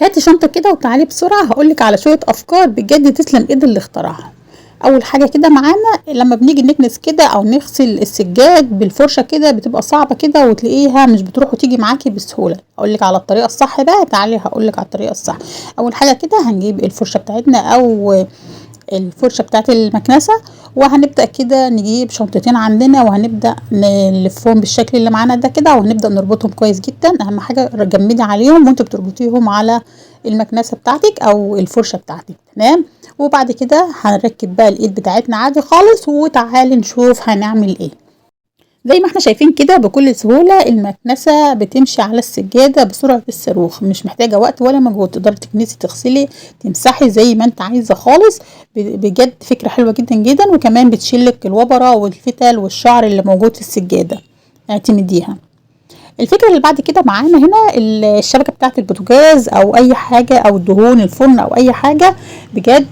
هاتي شنطة كده وتعالي بسرعة، هقولك على شوية أفكار بجد تسلم ايد اللي اخترعها. أول حاجة كده معانا، لما بنيجي نكنس كده أو نغسل السجاد بالفرشة كده بتبقى صعبة كده وتلاقيها مش بتروح وتيجي معاكي بسهولة. هقولك على الطريقة الصح بقى، تعالي هقولك على الطريقة الصح. أول حاجة كده هنجيب الفرشة بتاعتنا أو الفرشة بتاعت المكنسة، وهنبدأ كده نجيب شنطتين عندنا وهنبدأ نلفهم بالشكل اللي معانا ده كده، وهنبدأ نربطهم كويس جدا. أهم حاجة جمدي عليهم وانتوا بتربطيهم على المكنسة بتاعتك أو الفرشة بتاعتك، تمام. وبعد كده هنركب بقى الإيد بتاعتنا عادي خالص، وتعالي نشوف هنعمل إيه. زي ما احنا شايفين كده بكل سهولة المكنسة بتمشي على السجادة بسرعة الصاروخ، مش محتاجة وقت ولا مجهود، تقدري تكنسي تغسلي تمسحي زي ما انت عايزة خالص. بجد فكرة حلوة جدا جدا، وكمان بتشيلك الوبرة والفتل والشعر اللي موجود في السجادة، اعتمديها. الفكرة اللي بعد كده معانا هنا الشبكة بتاعت البوتاجاز او اي حاجة، او الدهون الفرن او اي حاجة، بجد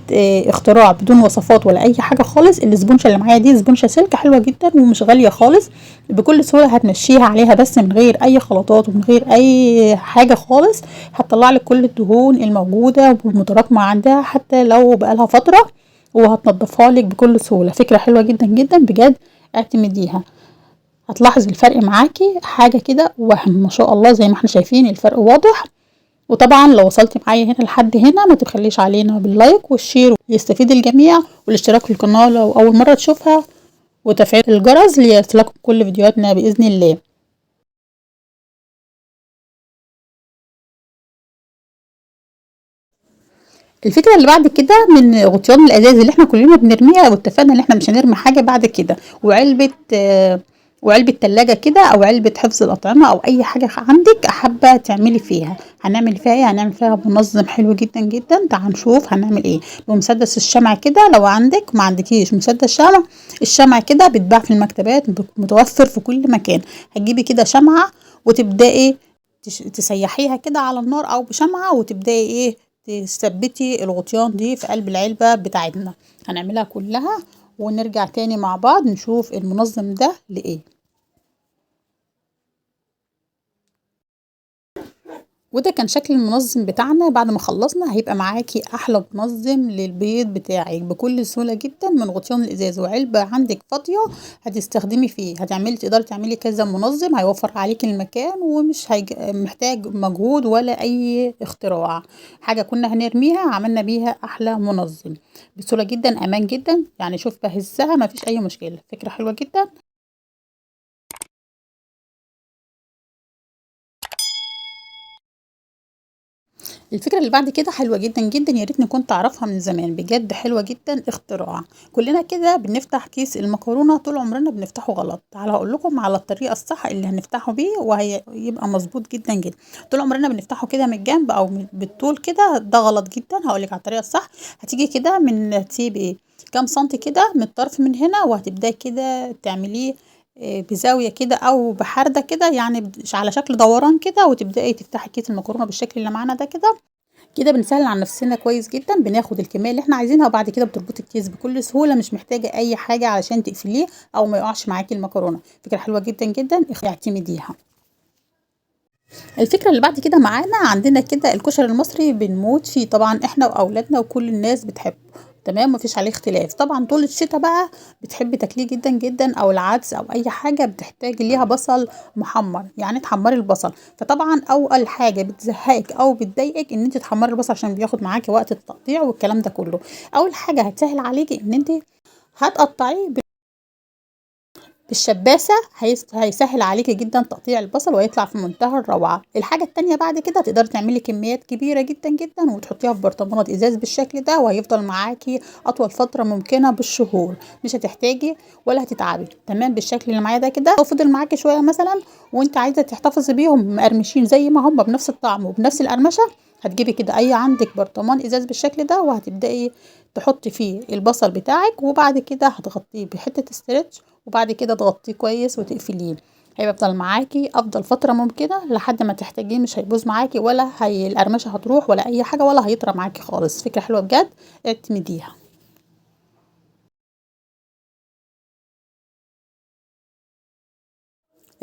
اختراع بدون وصفات ولا اي حاجة خالص. الاسبونشة اللي معايا دي اسبونشة سلك حلوة جدا ومش غالية خالص، بكل سهولة هتمشيها عليها بس من غير اي خلطات ومن غير اي حاجة خالص، هتطلع لك كل الدهون الموجودة والمتراكمة عندها حتى لو بقالها فترة، وهتنضفها لك بكل سهولة. فكرة حلوة جدا جدا بجد، اعتمديها. هتلاحظ الفرق معاكي حاجة كده وهم ما شاء الله، زي ما احنا شايفين الفرق واضح. وطبعا لو وصلتي معايا هنا لحد هنا ما تبخليش علينا بال like وال share ليستفيد الجميع، والاشتراك في القناة لو أول مرة تشوفها، وتفعيل الجرس ليصلكم كل فيديوهاتنا بإذن الله. الفكرة اللي بعد كده من غطيان الأزاز اللي احنا كلنا بنرميها، واتفقنا ان احنا مش هنرمي حاجة بعد كده، وعلبة تلاجة كده أو علبة حفظ الأطعمة أو أي حاجة عندك حابة تعملي فيها. هنعمل فيها إيه؟ هنعمل فيها منظم حلو جدا جدا. تعال نشوف هنعمل إيه. بمسدس الشمع كده، لو عندك، ما عندكيش مسدس شمع، الشمع كده بيتباع في المكتبات، متوفر في كل مكان. هتجيبي كده شمعة وتبدأي تسيحيها كده على النار أو بشمعة، وتبدأي إيه تثبتي الغطيان دي في قلب العلبة بتاعتنا. هنعملها كلها ونرجع تاني مع بعض نشوف المنظم ده لإيه. وده كان شكل المنظم بتاعنا بعد ما خلصنا. هيبقى معاكي احلى منظم للبيض بتاعك بكل سهولة جدا من غطيان الازاز وعلبة عندك فاضية هتستخدمي فيه. تقدري تعملي كذا منظم، هيوفر عليكي المكان ومش محتاج مجهود ولا اي اختراع. حاجة كنا هنرميها عملنا بيها احلى منظم بسهولة جدا، امان جدا. شوف بهزها مفيش اي مشكلة. فكرة حلوة جدا. الفكرة اللي بعد كده حلوة جدا جدا، يا ريتني كنت اعرفها من زمان، بجد حلوة جدا، اختراع. كلنا كده بنفتح كيس المكرونة طول عمرنا بنفتحه غلط. تعالوا هقول لكم على الطريقة الصح اللي هنفتحه بيه وهيبقى مظبوط جدا جدا. طول عمرنا بنفتحه كده من الجنب او بالطول كده، ده غلط جدا. هقول لك على الطريقة الصح. هتيجي كده من تسيبي كام سنتي كده من الطرف من هنا، وهتبداي كده تعمليه بزاوية كده أو بحردة كده، على شكل دوران كده، وتبدأي تفتحي كيس المكرونة بالشكل اللي معانا ده كده. كده بنسهل على نفسنا كويس جدا، بناخد الكمية اللي احنا عايزينها، وبعد كده بتربطي الكيس بكل سهولة، مش محتاجة أي حاجة علشان تقفليه أو ما يقعش معاكي المكرونة. فكرة حلوة جدا جدا، اعتمديها. الفكرة اللي بعد كده معانا، عندنا كده الكشري المصري بنموت فيه طبعا احنا وأولادنا وكل الناس بتحبه، تمام، مفيش عليه اختلاف. طبعا طول الشتاء بقى بتحبي تاكليه جدا جدا، او العدس او اي حاجه بتحتاج ليها بصل محمر، يعني تحمري البصل. فطبعا اول حاجه بتزهقك او بتضايقك ان انت تحمري البصل عشان بياخد معاكي وقت التقطيع والكلام ده كله. اول حاجه هتسهل عليكي ان انت هتقطعيه بالشباسه، هيسهل عليكي جدا تقطيع البصل وهيطلع في منتهى الروعه. الحاجه التانية بعد كده تقدري تعملي كميات كبيره جدا جدا وتحطيها في برطمانات ازاز بالشكل ده، وهيفضل معاكي اطول فتره ممكنه بالشهور، مش هتحتاجي ولا هتتعبي، تمام، بالشكل اللي معايا ده كده. لو فضل معاكي شويه مثلا وانت عايزه تحتفظي بيهم مقرمشين زي ما هم بنفس الطعم وبنفس القرمشه، هتجيبي كده اي عندك برطمان ازاز بالشكل ده، وهتبداي تحطي فيه البصل بتاعك، وبعد كده هتغطيه بحته stretch، وبعد كده تغطيه كويس وتقفليه. هيفضل معاكي افضل فتره ممكنه لحد ما تحتاجيه، مش هيبوظ معاكي ولا القرمشه هتروح ولا اي حاجه ولا هيطرى معاكي خالص. فكره حلوه بجد، اعتمديها.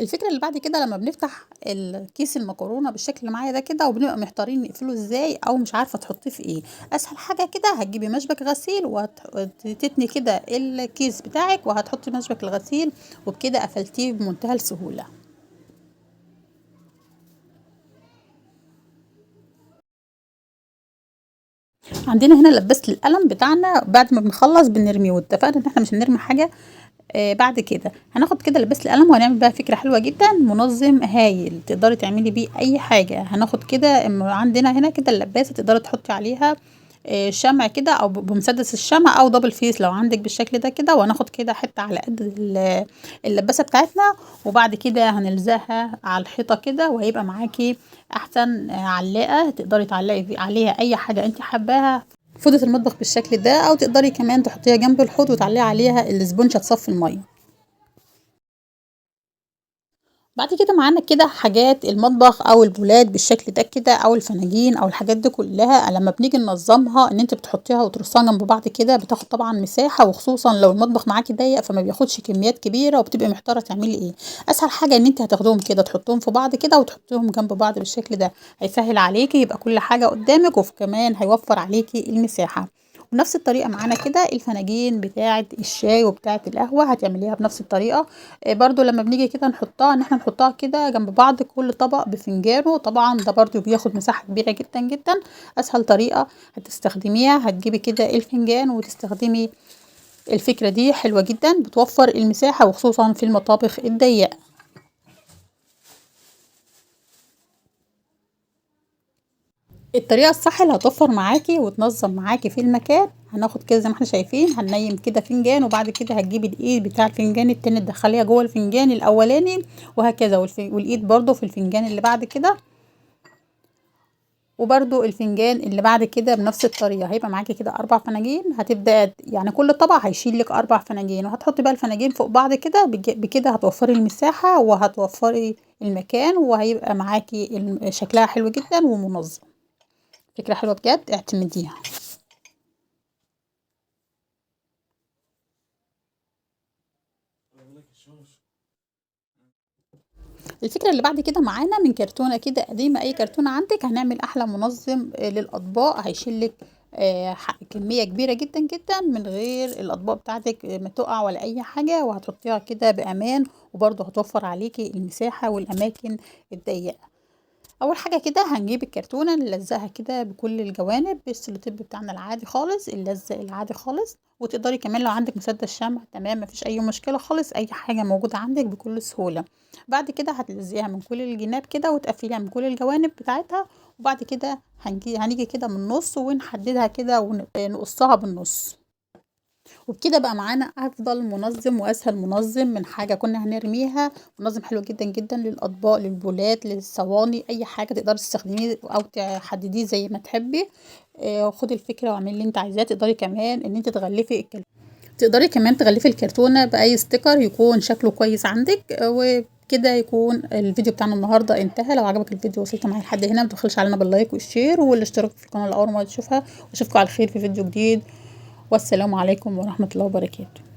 الفكرة اللي بعد كده لما بنفتح الكيس المكرونه بالشكل اللي معايا ده كده وبنبقى محتارين نقفله ازاي او مش عارفه تحطيه في ايه، اسهل حاجة كده هتجيبي مشبك غسيل وتتني كده الكيس بتاعك وهتحطي مشبك الغسيل، وبكده قفلتيه بمنتهى السهولة. عندنا هنا لبسه القلم بتاعنا بعد ما بنخلص بنرميه، واتفقنا ان احنا مش هنرمي حاجة. بعد كده هناخد كده لبسه القلم وهنعمل بقى فكرة حلوة جدا، منظم هايل تقدري تعملي بيه اي حاجة. هناخد كده عندنا هنا كده اللباسه تقدري تحطي عليها شمع كده او بمسدس الشمع او double face لو عندك بالشكل ده كده، وهناخد كده حتة على قد اللباسه بتاعتنا، وبعد كده هنلزقها على الحيطة كده، وهيبقى معاكي احسن علاقة تقدري تعلقي عليها اي حاجة انت حباها. فوطه المطبخ بالشكل ده، او تقدري كمان تحطيها جنب الحوض وتعلقي عليها الاسبونجه تصفي المية. بعد كده معانا كده حاجات المطبخ او البولات بالشكل ده كده، او الفناجين او الحاجات دي كلها لما بنيجي ننظمها ان انت بتحطيها وترصها جنب بعض كده بتاخد طبعا مساحة، وخصوصا لو المطبخ معاكي ضيق فما بياخدش كميات كبيرة وبتبقي محتارة تعملي ايه. اسهل حاجة ان انت هتاخدهم كده تحطهم في بعض كده وتحطيهم جنب بعض بالشكل ده، هيسهل عليكي يبقى كل حاجة قدامك، وكمان هيوفر عليكي المساحة. ونفس الطريقة معانا كده الفناجين بتاعه الشاي وبتاعه القهوة هتعمليها بنفس الطريقة. برضو لما بنيجي كده نحطها ان احنا نحطها كده جنب بعض كل طبق بفنجانه، طبعا ده برضو بياخد مساحة كبيرة جدا جدا. اسهل طريقه هتستخدميها هتجيبي كده الفنجان وتستخدمي الفكرة دي، حلوة جدا بتوفر المساحة وخصوصا في المطابخ الضيقه. الطريقة الصح اللي هتوفر معاكي وتنظم معاكي في المكان، هناخد كده زي ما احنا شايفين هننيم كده فنجان، وبعد كده هتجيبي الايد بتاع الفنجان التاني تدخليها جوه الفنجان الاولاني وهكذا، والايد برضو في الفنجان اللي بعد كده، وبرضو الفنجان اللي بعد كده بنفس الطريقة. هيبقى معاكي كده 4 فناجين، هتبدا يعني كل طبق هيشيل لك 4 فناجين، وهتحطي بقى الفناجين فوق بعض كده. بكده هتوفري المساحة وهتوفري المكان، وهيبقى معاكي شكلها حلو جدا ومنظم. فكرة حلوة بجد، اعتمديها. الفكرة اللي بعد كده معانا من كرتونة كده قديمة، اي كرتونة عندك هنعمل احلى منظم للاطباق، هيشيلك كمية كبيرة جدا جدا من غير الاطباق بتاعتك ما تقع ولا اي حاجة، وهتحطيها كده بامان، وبرضه هتوفر عليكي المساحة والاماكن الضيقة. اول حاجة كده هنجيب الكرتونه نلزقها كده بكل الجوانب بالسلوتيب بتاعنا العادي خالص، اللزق العادي خالص، وتقدري كمان لو عندك مسدس شمع تمام مفيش اي مشكلة خالص، اي حاجة موجودة عندك بكل سهولة. بعد كده هتلزقيها من كل الجناب كده وتقفليها من كل الجوانب بتاعتها، وبعد كده هنيجي كده من النص ونحددها كده ونقصها بالنص. وبكده بقى معانا افضل منظم واسهل منظم من حاجة كنا هنرميها. منظم حلو جدا جدا للاطباق، للبولات، للصواني، اي حاجة تقدري تستخدميه او تحدديه زي ما تحبي. خدي الفكرة واعملي اللي انت عايزاه. تقدري كمان ان انت تغلفي الكرتونه، تقدري كمان تغلفي الكرتونه باي sticker يكون شكله كويس عندك. وكده يكون الفيديو بتاعنا النهارده انتهى. لو عجبك الفيديو وصلت معايا لحد هنا ما تبخلش علينا بال like وال share والاشتراك في القناة لاول مرة تشوفها، واشوفكم على خير في فيديو جديد، والسلام عليكم ورحمة الله وبركاته.